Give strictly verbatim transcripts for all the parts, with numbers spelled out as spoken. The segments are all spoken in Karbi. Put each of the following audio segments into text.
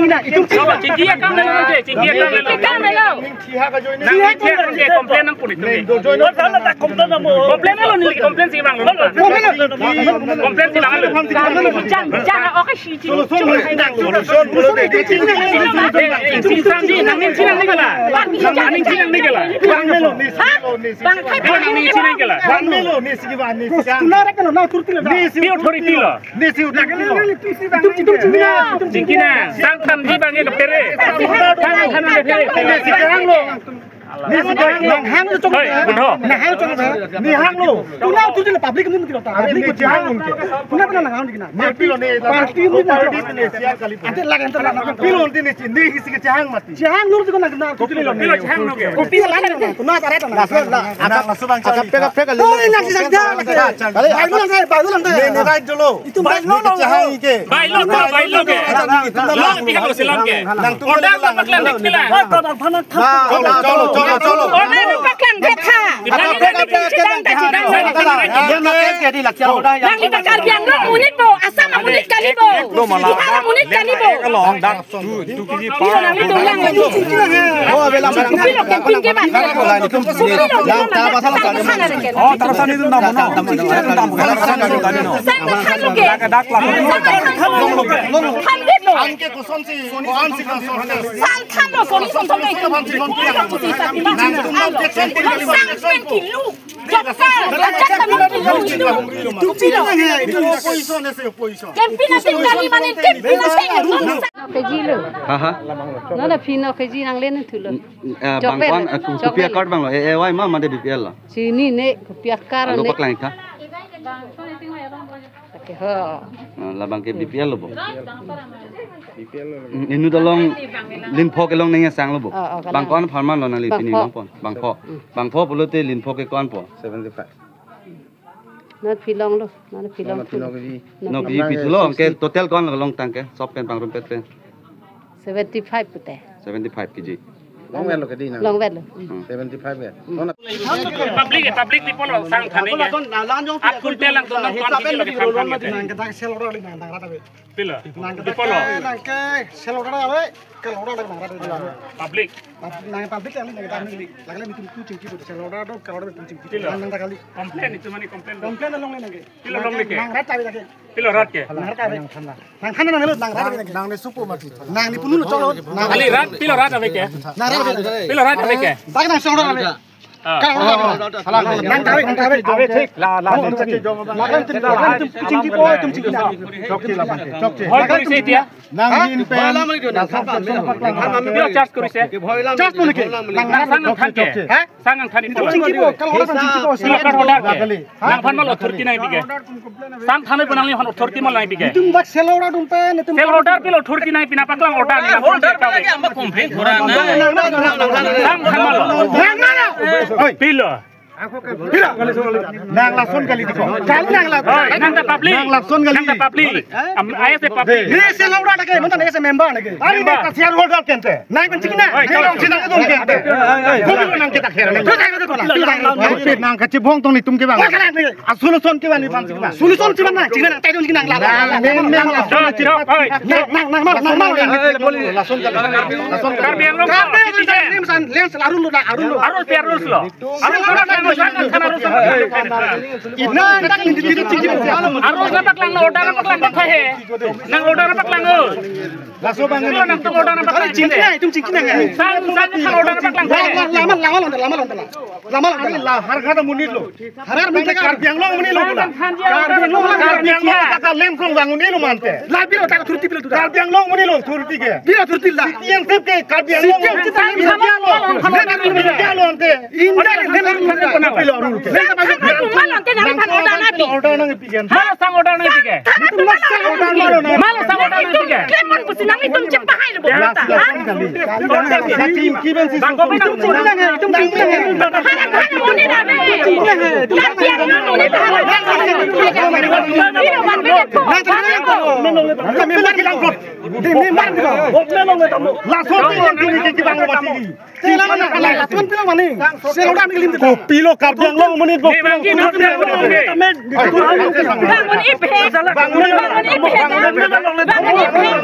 Chingki akam lelo, chingki akam lelo. Chingki akam lelo. Nang chingki akam ke complain nangpon itum ke. Complain lo, neli complain si bang lo. Complain si bang lo. Jan, jan, oke, si, si. Solution, solution, solution. Eh, eh, si, si, nang ning chinang ni kala. Nang ning chinang ni kala. Bang melo, nisi melo, nisi. Bang, hai, nang ning chinang kala. Bang melo, nisi kiba, nisi. Tuna rek lo, na turti lo. Nisi authority lo. Nisi authority lo. Itum, itum, itum, itum, itum. Chingki na, sang than ji bang ye kaphere. Sang than bang kaphere. Nisi kehang lo. Nisi kehang lo. Nang hang lo chok. Hei, butho. Nang hang lo chok. Ni hang lo. Tuna turti lo public mun kilo ta. Are public ni mun chehang lo. Tuna puna nang hang lo kina. Party lo ni. Party lo ni. Party ni siar kali. Ante lagi ante lagi. Pilo ni nisi, nisi kehang mati. Chehang nur tu kena kena. Kopi lo ni. Pilo chehang lo ke. Kopi lo ni. Tuna tare tuna. Laso, la, akap, laso bang akap, peka, peka, oh, ini nang si saja. Kali, baru lang saya, baru lang saya. Ini, ini right dulu. Itu baru lo, chehang ke. Baru lo, baru lo ke. Lo pihak lo silang ke. Nang tu order lo paklang dek pila. Cholo, cholo, cholo, cholo. Order lo paklang dek ha. Akap, peka, peka, peka, peka. Dia makan ke di laksa. Nang iba Karbi Anglong monit bo, Assam monit kali bo. Bihar monit kali bo. Long dak. Tu, tu kiji. Pilo nang itu lang. Oh, abela. Pilo campaign ke ban. Pilo. Yang ta pasal ta. Oh, terus ini dam, dam, dam. Sang than lo ke. Dak, dak, dak. Sang than lo ke. Than lo. Anke koson si, koson si, koson si. Sang than lo, koson si, koson si. Koson si, koson si. Sang twenty lo. Opposition, ese opposition. Kempina tingkali mane kempina tingkali. Keji lo. Ha, ha. Nana phino keji nang len thulo. Eh, bang ko-an, eh, kopi akar bang lo. A Y ma mate B P L lo. Sini ne kopi akar ne. Alo paklang tha. Oke ho. Ah, labang ke B P L lo bo. Mm, inut along Linpho kelong neng sang lo bo. Oh, oh, kalang. Bang ko-an apharman lo nangli pini Bangpho. Longpon. Bangpho. Mm. Bangpho pulote Linpho ke ko-an po? Seventy five. Nat phi long lo, nat phi long. Nat phi long. No, pi, pi thulo, ke total ko-an lo longtang ke, sop pen pangrumpet pen. Seventy five pute. Seventy five keji. Longvet lo ke di nang. Longvet lo. Hmm. Seventy five ya. Hmm. Public, public people lo sang than ke. Akun telang to nang kon keji lo ke tham tham ke. Nang ke dak sel order nang dak rata be. Pilo. Nang ke dak pilo. Nang ke sel order ave, ke order nang rata be. Public. Nang public kali nang dak ni. Lagi lagi itum tu chingki bo sel order do, ke order itum chingki. Pilo. Nang dak kali. Complain itum mane complain. Complain along nang ke. Pilo long ni ke. Nang rat ave dak ke. Pilo rat ke. Nang rat ave. Nang than nang lo, nang rat ave. Nang ne supo mati. Nang ne punu lo cholo. Nang kali rat, pilo rat ave ke. Nang rat ave. Pilo rat ave ke. Dak nang solo ave. Ah. Kalo rat ave. Nang ave, nang ave. Ave thik. La, la, la. Itum chingki po, itum chingki na. Chokche la bangke. Chokche. Hol kori se dia. Nangin pen. Pilo charge kori se. Charge punu ke. Nang sang nang than ke. Ha? Sang nang than itum chingki po, kalo rat chingki po. Pilo kar order ke. Nang aphan ma lo authority nangpi ke. Sang than pen nangli aphan authority ma nangpi ke. Itum dak sel order dum pen, itum sel order pilo authority nangpi, nangpaklang order ni, nang order pilo ke amba complain thora na. Nang, nang, nang, nang, nang. Sang than ma lo. Nang, nang, nang. Oi. Pilo. Pilo. Nang lason kali diko. Kali nang la. Oi, nang ta public. Nang lason kali. Nang ta public. Am, I as a public. Ini sel order lagi, nonton I as a member lagi. Ari member. Nang ta shareholder kente. Nang pen chingki na. Oi, nang chingki na pen kente. Oi, oi, oi. Kopi nang kita kira. Terus saya kata kola. Nang, nang, nang kachibong tong netum ke bang. Kola nang. Asul son ke bang ni bang chingki bang. Solution chingki nang, chingki nang, tai dong chingki nang la. Nang, nang, nang, nang, nang, nang, nang, nang, nang, nang, nang, nang. Karbi Anglong. Karbi Anglong. Lens, lens, arul lo, arul lo. Arul pe arul lo. Arul lo, arul lo, arul lo. Ina, ina, ina, ina, ina, ina. Arul lo paklang, order lo paklang, paklang he. Nang order lo paklang, oh. Laso bang. Pilo nangtum order lo paklang. Chingki na, itum chingki na. Sang, sang, sang order lo paklang. La, la, lama, lama, lama, lama, lama. Lama, lama. Hari la, har kata monit lo. Har, har monit ka. Karbi Anglong monit lo bola. Karbi Anglong, Karbi Anglong kata lem krong bang monit lo mante. La pilo ta authority pilo tu. Karbi Anglong monit lo authority ke. Pilo authority la. Citizenship ke Karbi Anglong. Citizenship kita Karbi Anglong. Karbi Anglong ante. India ni pilo rule ke. Nang order nangpi ke. Malo sang order nangpi ke. Malo sang order nangpi ke. Klemon pusi nang itum chepahai lo bo. Bang kopi nang itum chingki nang, itum chingki nang. Hana hana mone na be. Karbi Anglong mone na. Pilo ban be ko. Kami member bilang ko. Di member bilang ko. Lason tinggal kini kiki bang mati. Sel order nang, la, la, tuan pilo mane. Sel order nang lim. Kopi lo Karbi Anglong monit bo. Bang, bang, bang, bang. Bang, bang, bang. Bang, bang, bang.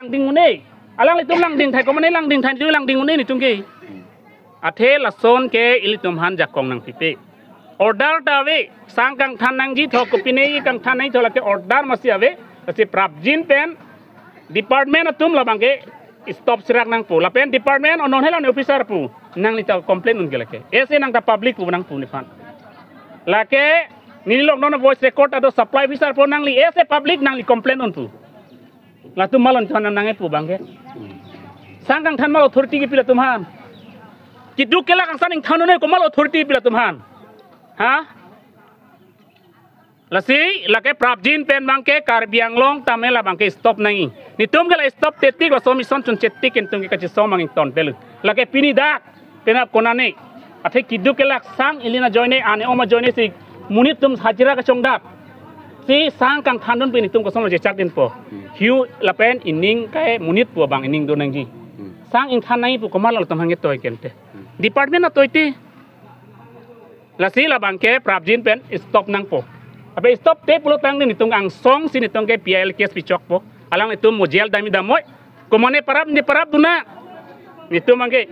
Langding un-e. Alanglitum langding thai, komatne langding thai, langding un-e netum ke. Athe lason ke ilitum aphan jakong nangpipe. Order ta ave, sang kangthan nangji tho, kopine kangthan nangji tho, lake order masi ave, lasi prapjin pen department atum labang ke stop sirak nangpo. Lapen department onon helan officer pu, nangli ta complain un ke lake. Ese nang ta public pu nangpo nephan. Lake neli lok non voice record ado, supply officer pu nangli, ese public nangli complain un pu. Latum malon than nang nangkepu abang ke. Sang kangthan mal authority kepi latum aphan? Keduk kelak angsam ingthan un-e, komat authority kepi latum aphan? Ha? Lasi lake prapjin pen abangke Karbi Anglong tame labangke stop nangji. Netum ke la stop tetik, laso mission chunchetik, netum ke kachisong abang ington pelu. Lake pini dak penap konane, athe kiduk kelak sang ili ajoine, ane om ajoine si monit atum hajira kachongdat, si sang kangthandun pen netum kosonlo chechakdunpo. Hiu lapen ining kai monit pu abang ining do nangji. Sang ingthan nangji pu komatlo latum hangke toi kente. Department atoi ti. Lasi labangke prapjin pen stop nangpo. Ape stop te pulotangte netum angsong si netum ke P I L case pichokpo. Alanglitum mo jail damji damnoi. Komane parap ne parap duna. Netum abangke.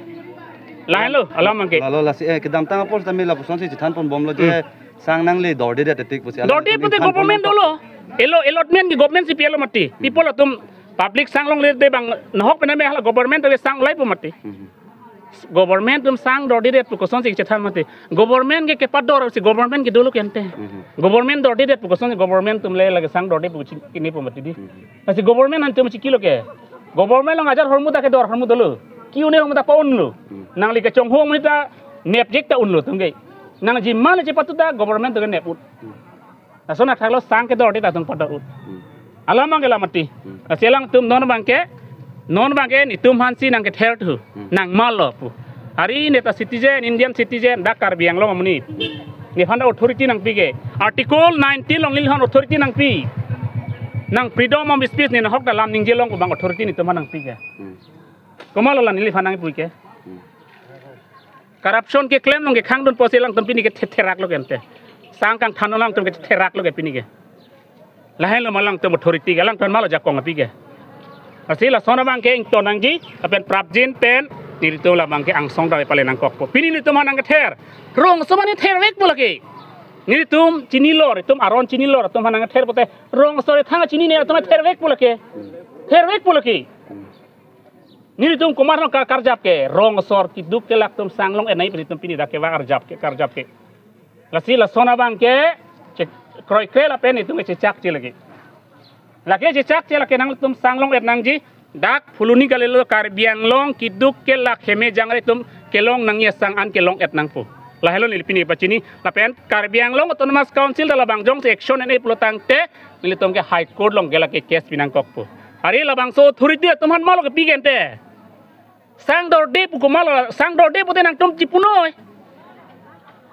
Lahenlo, alam abangke. Lalo lasi, eh, kedamtang apor tame lapuson si chethanponbomlo je, hmm, sang nangle dordedet tetik pusi. Dorde pute government dolo. Elo allotment ke government si pilo mati. Hmm. People atum public sang longledet abang nahok pename hala government atum ke sang ulaipo mati. Hmm. Government atum sang dordedet pu kosonsi chethan mati. Government ke kepador si government ke dolo kente. Mhm. Government dordedet pu kosonsi government atum le lake sang dorde pu chi-, kinipo mati di. Mhm. Lasi government atum chikilo ke. Government along ajar hormu ta kedor hormu dolo. Ki-un-e hormu ta pa-unlo. Mhm. Nangli kechonghu hormu ta nepjek ta unlo atum ke. Nangji mane chepatu ta government atum ke nep-un. Mhm. Lason athaklo sang kedorde ta atum pador-un. Hmm. Alam abangke la mati. Hmm. Lasi alangtum non abangke, non abangke netum aphansi nangkether thu. Hmm. Nangmalo pu. Ari ne ta citizen, Indian citizen, dak Karbi Anglong amonit. Nephan ta authority nangpi ke. Article nineteen along neliphan authority nangpi. Nang freedom of speech, ne nahok ta lam ningje long pu abang authority netum aphan nangpi ke. Hmm. Komatlo la neliphan nangpi ke. Hmm. Corruption keklem along kekhangdun pusi alangtum pini ke the-, theraklo kente. Sang kangthan alangtum ke theraklo ke pini ke. Lahenlo ma alangtum authority ke, alangtum malo ajakong api ke. Lasi lason abangke ington nangji, lapen prapjin pen, nelitum labangke angsong ta pale nangkokpo. Pini netum aphan nangkether. Rongso mane thervekpo lake. Nelitum chinilo, netum aron chinilo, netum aphan nangkether pote. Rongso rethang chinine, netum thervekpo lake. Thervekpo lake. Nelitum komat along ka-, karjap ke, rong asor kiduk kelak atum sang long-et nangji pen netum pini dak kevang arjap ke, karjap ke. Lasi lason abangke, che-, kroikre lapen netum ke chechakche lagi. Lake chechakche lake nangtum sang long-et nangji, dak Phuloni kalilo Karbi Anglong kiduk kelak heme jangre atum kelong nangji asang an kelong-et nangpo. Lahelo neli pini pachini, lapen Karbi Anglong Autonomous Council ta labang jongsi action en-e pulotangte, nelitum ke High Court along ke lake case pi nangkokpo. Ari labangso authority atum aphan malo kepi kente. Sang dorde pu komatlo, sang dorde pute nangtum chipunoi.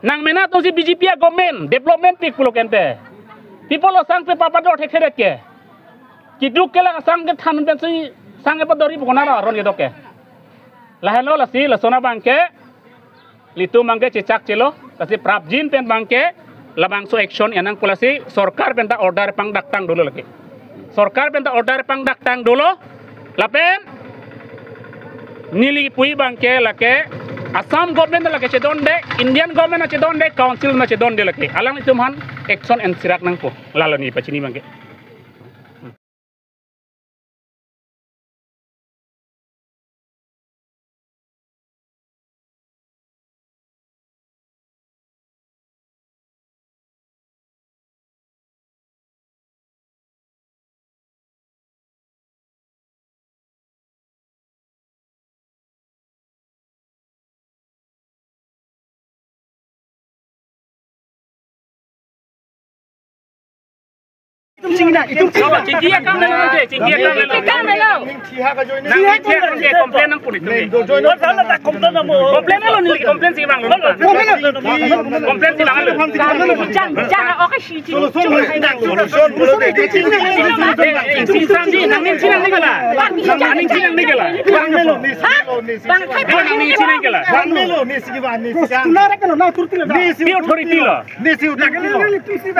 Nang mena atumsi B J P a-government, development pik pulo kente. People asang pen papador thekthedet ke. Kiduk kelak asang kethan pensi sang kepadorji pu konat aron kedok ke. Lahelo lasi, lason abangke, nelitum abangke chechakchelo, lasi prapjin pen abangke, labangso action en nangpo lasi, sorkar pen ta order pangdaktang dolo lake. Sorkar pen ta order pangdaktang dolo, lapen neli pu abangke lake, Assam government lake chedonde, Indian government chedonde, council chedonde lake. Alanglitum aphan action en sirak nangpo, lalo neli pachini abangke. Itum chingkina, itum chingkina. Chingki akam nang nang chingki akam nang. Chingki akam nang. Nang chingki akam nang, complain nangpo itum. Complain nangpo. Complain nangpo, complain si bang. Complain si bang. Chang, chang, okay, si, si. Solution, solution. Solution, solution. Nang ning chinang ni kala. Nang ning chinang ni kala. Ha? Bang, nang ning chinang kala. Bang melo, ni si kiba, ni si kan. Tuna rek na, na turti lo. Ni si authority lo. Ni si authority lo.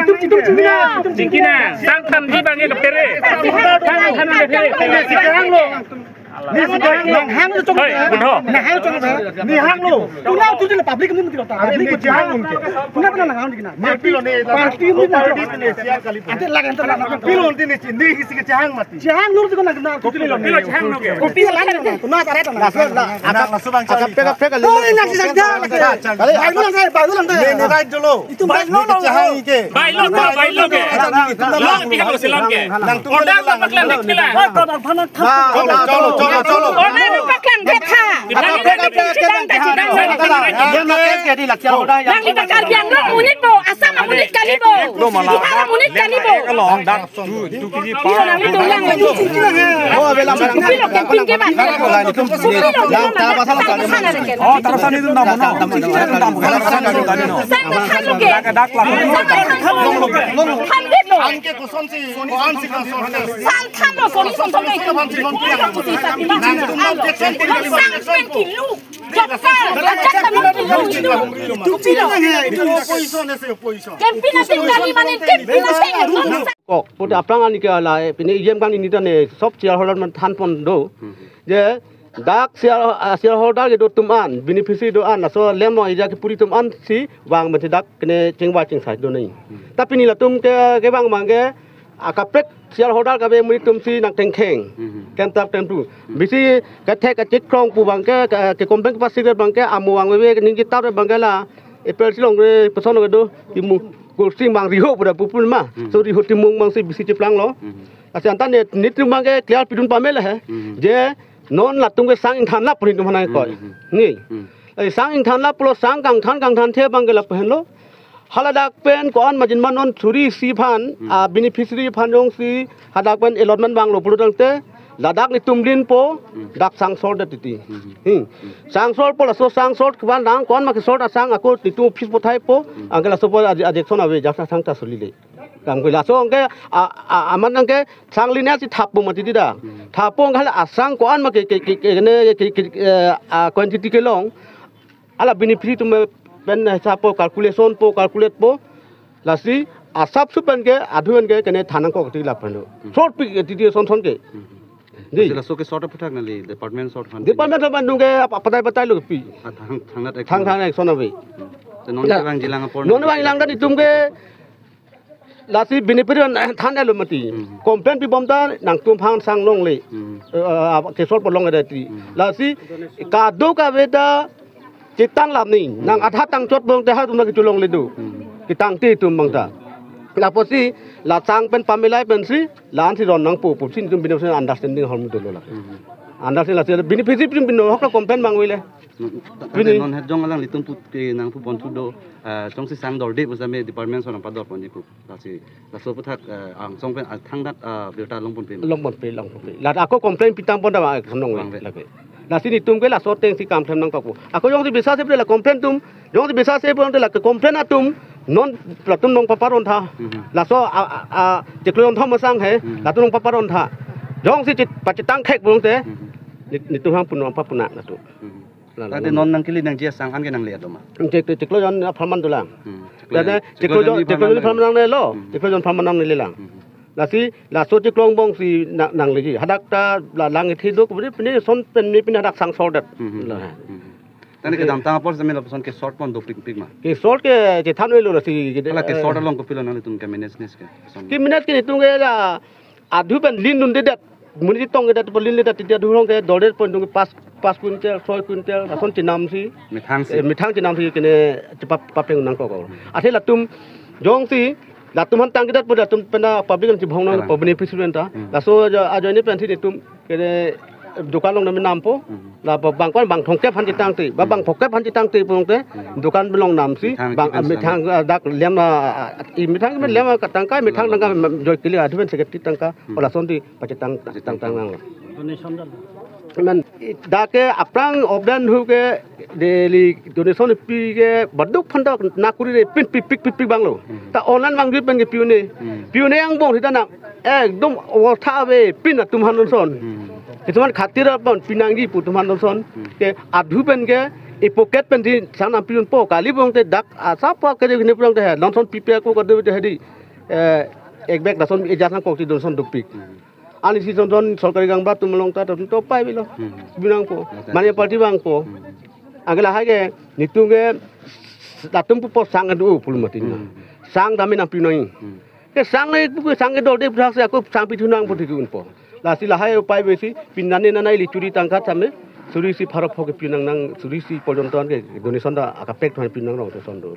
Itum, itum chingkina. Chingkina. Sang thanji abangke pere. Sang than abangke pere. Ni si kan lo. Ni si kan lo. Nang hang lo chok. Hei, bun ho. Nang hang lo chok. Ni hang lo. Tuna turti lo, public ni mati lo ta. Public ni hang lo. Tuna pernah nang hang lo kina. Party lo ni. Party ni. Party ni si kali. Ante lagi, ante lagi. Pilon ti ni si, ni si ke chehang mati. Chehang nur tu kena kena. Kopi lo ni. Pilo chehang lo ke. Kopi lo ni. Tuna tarai tuna. Nang, nang, nang, subang chari. Akap, peka, peka, oh, lele. Ini nang si sakda. Kali. Baik lu nang saya, baik lu nang saya. Ni, ni right dulu. Itu baik lu nang. Chehang ke. Baik lu, baik lu ke. Lo pihak lo silang ke. Nang tu order lang, lang, lang. Cholo, cholo, cholo, cholo. Order lang paklang ke tha. Pihak lo. Chidang ta, chidang ta. Nangli ta Karbi Anglong amonit bo, Assam amonit kali bo, Bihar amonit kali bo. Along dak tu tu kiji. Nangli dong lang lagi. Pilo campaign ke ban. Pilo campaign. Oh, tarasani itu nama no. Sang than lo ke. Dak dak lah. Than lo. Anke kosonsi, kosonsi, kosonsi. Sang than lo, kosonsi, kosonsi. Nang tum objection kilo. Sang pen kilo. Kok, pute aphrang ani ke la, pini E M kang ni ta ne, sob shareholder atum aphan than pon do. Je, dak share, ah, shareholder kedo atum an, beneficiary do an, laso lem no ija kepuri atum an si, vang mati dak kene chingvai chingsai do nai. Ta pini latum ke, kevang mang ke, akaprek shareholder kave amonit atum si nang tengkheng. Mhm. Kemtap kemtu. Bisi kethek kachit krong pu abang ke, ke, ke complain kepasik abang ke, amo vangve ningje tap abang ke la, apel si long re, peson lo do, timu, kursi mang riho pu da pupun ma. Mhm. So riho timung mang si bisi cheplang lo. Mhm. Asi anta ne, nitum abang ke clear pidun pame le he. Mhm. Je, non latum ke sang ingthan lap puni tum hanai koi. Mhm. Ni. Mhm. Eh, sang ingthan lap pulo sang kangthan kangthan the abang ke lap henlo. Haladak pen ko-an majin ma non suri isi aphan, Hmm. ah, beneficiary aphan jongsi hadak pen allotment vanglo pulo tangte, ladak netum linpo, Hmm. dak sangsor det titi. Hmm. Hmm. Sangsor po laso sangsor kevan dang ko-an ma kesor asang ako netum office pothai po, Hmm. anke laso po aje-, ajection ave jak sang ta suli le. Kam ke laso anke, a, a, aman anke sang linya si thap po mati tida. Hmm. Thap po anke hala asang ko-an ma ke, ke, ke, ke, ne, ke, ke, eh, ah, quantity kelong. Hala beneficiary atum pen hisap po, calculation po, calculate po. Lasi asap su pen ke, adhu pen ke, kene than nangkok ti lapen do. Hmm. Short pi titi son son ke. Hmm. Di. Sila so ke short aphuthak nangli, department short aphan. Department short aphan nung ke ap-, apatai patai lo pi. Ah, thang, thang nat Thang action. Thang action ave. Hmm. Te non Ya. ke vangjilang apor Non nang. Vangjilang ta netum ke Lasi beneficiary an than elo mati. Hmm. Complain pibom ta nangtum aphan sang longle. Hmm. Eh, eh, kesor po longle ti. Hmm. Lasi kadokave ta chetang lam ni. Hmm. Nang adha tangchot bong te ha tum na kecholongle do. Hmm. Ketang te tum bang ta. Lapusi la sang pen pamilai pensi la-an si ron nangpo pusi netum beneficiary understanding ahormu dolo la. Hmm. Understanding lasi beneficiary pin pin hok la complain mangvele. Hmm. Pini. Ante non het jong alanglitum pu ke nangpu ponthu do, eh, jongsi sang dorde pu same department ason nangpador ponji pu. Lasi, laso aphuthak, eh, angsong pen, ah, thang nat, ah, birta long ponpe ma? Long ponpe, long ponpe. La ako complain pitang pon ta ma, eh, khonong Bang le, ve. Lake. Lasi netum ke laso ateng si kam klem nangkok pu. Ako jongsi bisa se pu la complain atum, jongsi bisa se pu la ke complain atum, non latum nangpaparon tha. Mhm. Laso a, a, a, chiklo jon thom asang he, Mhm. latum nangpaparon tha. Jongsi chit, pachetang khek pu te, Mhm. nit-, netum aphan pun nangpapuna latum. Mhm. La, la, Tangte la. Non nangkele nangji asang an ke nangle atum ma? Chik, chiklo jon apharman dolang. Hmm. Chiklo Tangte jon, chiklo jon, chiklo jon apharman nangle lo. Hmm. Chiklo jon apharman nangle lang. Hmm. Lasi, laso chiklo angbong si na-, nangleji. Hadak ta la lang ithi do, kemudian pini son pen ni pini hadak sangsor det. Hmm. La. Hmm. Tangte kedamtang apor same lapuson kesor pon dopikpik ma? Kesor ke chethan lo lasi. Hala kesor eh, along kopilo nanglitum ke manage nes ke? Ke manage ke netum ke la Adhu pen lin dunde det. Monit chetongke det, pu lin le det, titi adhu along ke dorde pen dung pas, pas quintal, soi quintal, lason chenam si. Methang si. Eh, methang chenam si kene chepa, papeng nangkok. Athe latum, jongsi, latum aphan tangke det pu latum pen ta public an chibhong nang Kalang. Pu beneficiary anta. Hmm. Laso ajo, ajoine pensi netum kene dukan along name nampo. Hmm. La ba bang ko-an bang thomkep aphan chetangte, ba bang Hmm. phokep aphan chetangte pulote, Hmm. dukan along namsi, Methang bang, chicken methang, sandwich. Ah, dak lem na, ah, i methang Hmm. lem katangka, methang Hmm. tangka, mm, joy kili adhu pen secretary tangka, Hmm. ola sonti pachetang, Pachetang. Tang tang nang. Donation dan. Men, i, dak ke aphrang obdan hu ke daily donation pi ke baduk phan dak nakuri re pin pik pik pik pik bang lo. Hmm. Ta online bang pen ke piune. Hmm. Piune angbong sita na ekdom awal tha ave pin atum aphan non son. Hmm. Kisuman khatir apon pinangji pu atum aphan non son. Hmm. Ke adhu pen ke e pocket pen di sang nam piun po kali pulote dak asap ke de ne pulote he non son pipe ko kadu de he di. Eh, ek bag lason ejat nangkok ti donation dopik. Hmm. Ani si son son sorkari kangba atum along ta to pai bilo. Hmm. Binang po. Mata. Mane party bang po. Hmm. Anke lahai ke netum ke latum pu po sang adu pulu mati na. Hmm. Sang dami nam pinoi. Hmm. Ke sang le pu ke sang ke dorde pu thak si ako sang pithu nang pu thik un po. Lasi lahai upai besi pinane nana ili churi tangka same suri isi pharo phok ke pinang nang suri isi porjonto an ke donation ta akaprek thon pinang rong te son do.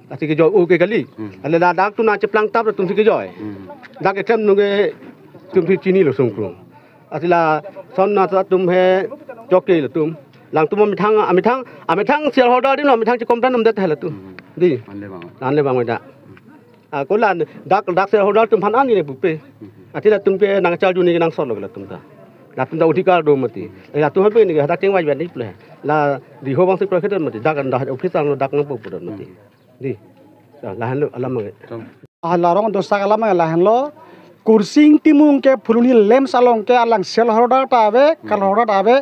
Lasi kejoi o ke kali. Hmm. Ale ladak tu nangcheplang tap atum si kejoi. Hmm. Dak eklem nung ke atum si chini lo sungkrung. Lasi lason na atum he chok ke latum. Alangtum amethang, amethang, amethang shareholder adim lo, amethang checomplain umdet halatum. Hmm. Dei. Anle bang. Anle bang dak. Ah, ko la dak, dak shareholder atum aphan an ne pupe. Hmm. Athe latum ke nangcharjuni nangsolo latum ta. Latum ta odhikar do mati. Eh, latum ha pe ne hadak chingvai vani ple. La riho bangsi prokhet mati. Dak, dak office angno dak nangpo pu mati. Hmm. Dei. Ah, lahenlo alam abang ke. Tong. Ah, la rong dosak alam abang ke lahenlo. Kursing Timung ke Phuloni LAMPS along ke alang shareholder ta ave, Hmm. callholder ta ave.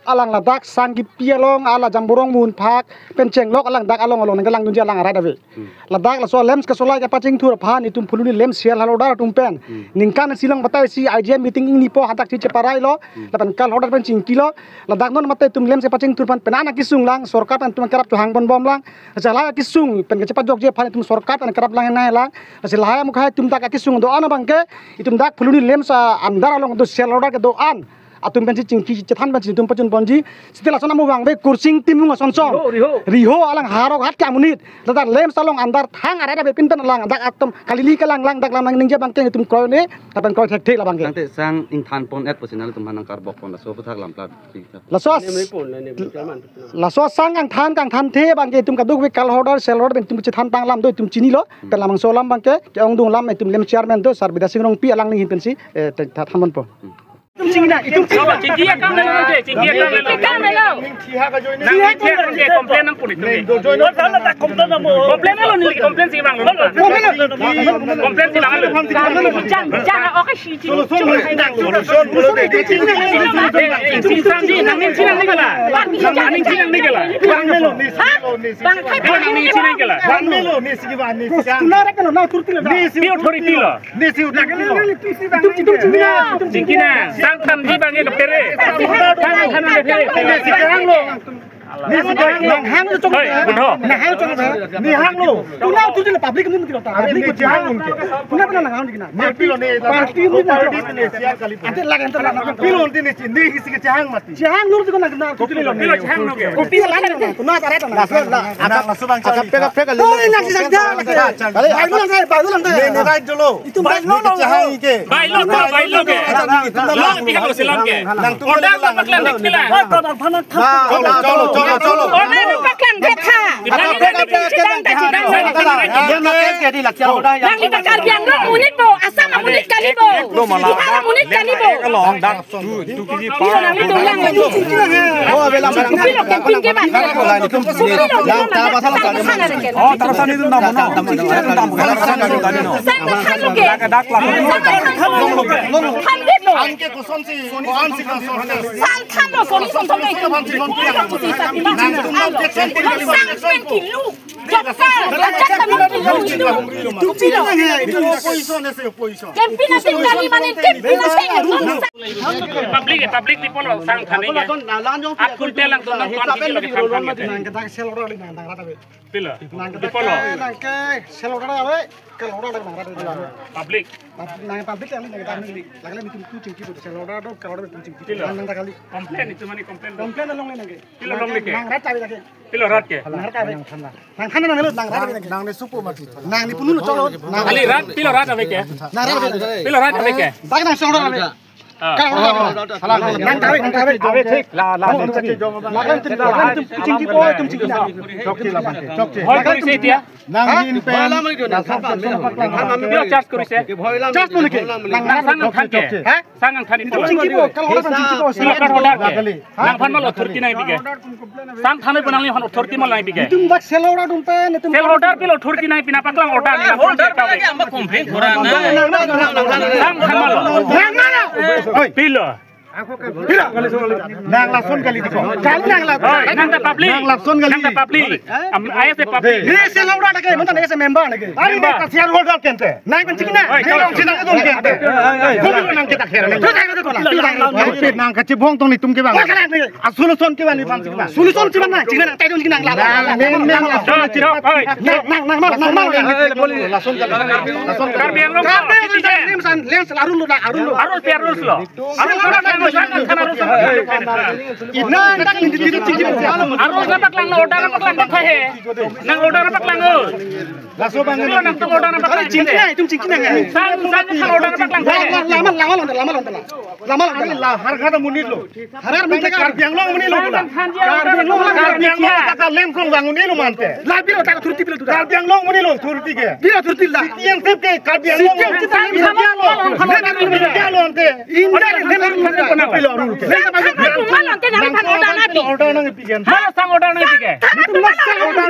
Alang ladak sang kipi along, ala Jamborong Munphak pen chenglok alang dak along along nangkelangdunji alang arat ave. Hmm. Ladak laso LAMPS kesolai kepachingthur aphan itum Phuloni LAMPS shareholder atum pen. Hmm. Ningkan isi along batai isi I G M meeting ingnipo, hadak si cheparailo. Hmm. Lapen callholder pen chingkilo. Ladak non mate itum LAMPS kepachingthur aphan penang akesung lang, sorkar pen itum kerap chohang ponbom lang. Lasi lahai akesung pen kachepajokji aphan itum sorkar pen kerap lang henai lang. Lasi lahai amukhai itum dak akesung do-an abang ke, itum dak Phuloni LAMPS a-under along do shareholder kedo-an atum pensi chingki chethan pensi itum pachun ponji. Sita lason amu abang ke Kursing Timung asonson. Riho, riho. Riho alang harok hat ke amonit. Ladak LAMPS along under thang arat ave pin pen alang dak atum kalili kelang lang dak lam nangningje abang ke itum kroine, lapen kroi thekthe la abang ke. Tangte sang ingthan pon-et pusi nanglitum aphan nangkarbok pon laso aphuthak lam plat. Laso as-, laso sang kangthan, kangthanthe abang ke itum kadokave callholder, shareholder pen itum chethan tanglam do itum chinilo, pen labangso alam abang ke, ke-ongdung alam itum LAMPS chairman do, Sir Bidya Sing Rongpi alangli ahin pensi, eh, te-, tha-, than ponpo. Itum chingki na, itum chingki na. Chingki akam na lo, chingki akam na lo. Akam na lo. Nang chingki akam ke complain nangpon itum. Complain lo neli, complain si bang lo. Complain lo. Complain si bang lo. Chang, chang, okay, si, si. Solution, solution, solution. Sing samji, nangning chinang ni kala. Nangning chinang ni kala. Ha? Bang thai nangning chinang kala. Bang melo, nesi ke bang, nesi. Kuna rek na, na turti lo. Nesi authority lo. Nesi authority lo. Itum, itum, itum, itum. Chingki na, sang thanji abang ke phere. Sang than abang ke phere. Nesi ke hang lo. Nesi ke hang lo. Nang hang lo chong. Hei, Bun Ho. Nang hang lo chong. Ni hang lo. Tuna tu jin public ni mati lo ta. Public ni hang lo ke. Tuna tuna nang hang lo ke na. Party lo ni. Party ni na. Party ni siap kali. Ante lagi ante lagi. Pilo ante ni ni hisi ke chehang mati. Chehang lo tu na na tu lo. Pilo chehang lo ke. Kopi lagi na. Tuna tara tuna. Laso la. Akap, akap pega pega lo. Oh, nang si sakja. Kali. Baik lo nang, baik lo nang. Ni ni right dolo. Itum bailo lo. Chehang ke. Bailo, bailo ke. Lo pihak lo silam ke. Order lo paklang dek sila. Cholo, cholo, cholo, cholo. Order lo paklang dek ha. Nang kita Karbi Anglong amonit bo, Assam amonit kali bo. Bihar amonit kali bo. Nang itu lang. Pilo campaign ke ba. Pilo campaign. Oh, terus ini tuh namun. Sang than lo ke. Sang than lo. Than lo. Sang than lo. Solution than lo. Sang than lo. Campaign ase kali mane campaign ase. Public, public people sang than ke. Akun telang tuh nonton. Nang kita sel orang nang nang rata be. Pilo. Nang kita pilo. Nang ke sel orang be, ke orang nang rata be. Public. Nang public yang nang kita ni. Lagi lagi itu tu chingki tu sel orang tu kalau tu chingki. Pilo. Nang nang kali. Complain itu mane complain. Complain along ni nang ke. Pilo along ni ke. Nang rata be lagi. Pilo rat ke? Nang rat ave. Nang than nang lo, nang rat ave. Nang ne supo mati. Nang ne punu lo cholo. Nang kali rat, pilo rat ave ke? Nang rat ave. Pilo rat ave ke? Dak nang solo ave. Ah. Ka rat ave. Nang rat ave, nang rat ave. Ave thik. La, la, la. Nang rat ave. Chingki po, itum chingki na. Chokche la bangke. Chokche. Hoi kori se dia. Nang hin pen. Pilo charge kori se. Charge pun ke. Nang sang nang than ke. Ha? Sang nang than itum chingki po, kalau orang chingki po. Pilo callholder ke. Nang aphan ma authority nang pike. Sang than pen nangli aphan authority ma nang pike. Itum dak sel orang atum pen, itum sel orang pilo authority nang pina paklang order ni. Holder lagi amba complain kurang na. Nang, nang, nang, nang, nang, nang. Sang than ma lo. Nang, nang, nang. Oi. Pilo. Pilo. Nang lason kali diko. Kali nang la. Oi, nang ta public. Nang lason kali. Nang ta public. Am, I S A public. Ni sel orang lagi, nonton I S A member lagi. Ari member. Ni ta shareholder kente. Nang kan chingki na. Oi, nang chingki na kan kente. Oi, oi, oi. Nang kita kira. Nang kachibong tong netum ke bang. Asul son ke bang ni bang. Solution chingki na, chingki na, tai dong chingki na. Nang, nang, nang, nang. Chok, chok, oi. Nang, nang, nang, nang, nang, nang. Lason kali. Lason kali. Karbi Anglong. Karbi Anglong. Ni san, len san, arun lo na, arun lo. Arun pe arun lo. Arun lo na, arun lo na, arun lo. Ina, nang, nang, nang, nang, nang. Arun na paklang, order na paklang, paklang he. Nang order na paklang, oh. Laso bang. Nang tu order na paklang. Chingki na, itum chingki na. Sang, sang, order na paklang. Lama, lama, lama, lama, lama. Lama lang. Kami la Howraghat amonit lo. Harar amonit ke Karbi Anglong amonit lo bola. Karbi Anglong, Karbi Anglong, kaka lem krong bang amonit lo mante. La pilo, tak thurti pilo tu. Karbi Anglong amonit lo thurti ke. Pilo thurti la. Citizenship ke Karbi Anglong. Citizenship kita India lo. India lo ante. India lo ante. Pilo rule ke. Order nang pi. Hala sang order nang pi ke. Hala sang order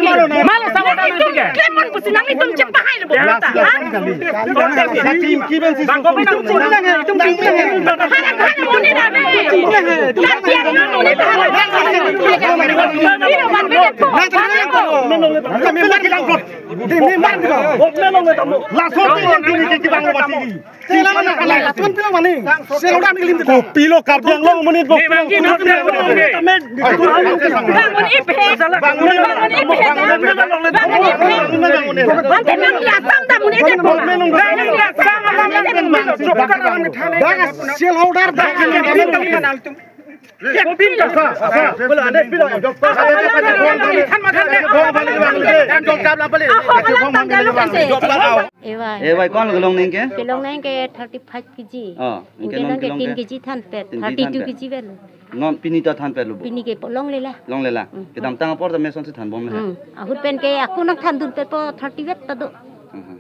nang pi ke. Lemon kusi nang itum cepat hai lo. Last, last kali. Bang, kami nang Kopilo Karbi Anglong amonit bo. Ewai. Ewai, ko-an kelong nang ke? Kelong nang ke thirty five K G. Oh, anke non kelong ke tin K G thanpet, tin K G thirty two thanpet. K G velo. Non pini ta thanpet lo bo. Pini ke po longle la. Longle la. Hmm. Kedamtang apor ta meson si thanbom le. Hmm. Ahut pen ke ako nangthandunpet po thirty vet ta do. Hmm.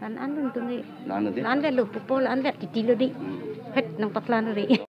La-an duntum ke. La-an dunde. La-an velo po po la-an vet titi lo di. Hmm. Het nangpaklang re.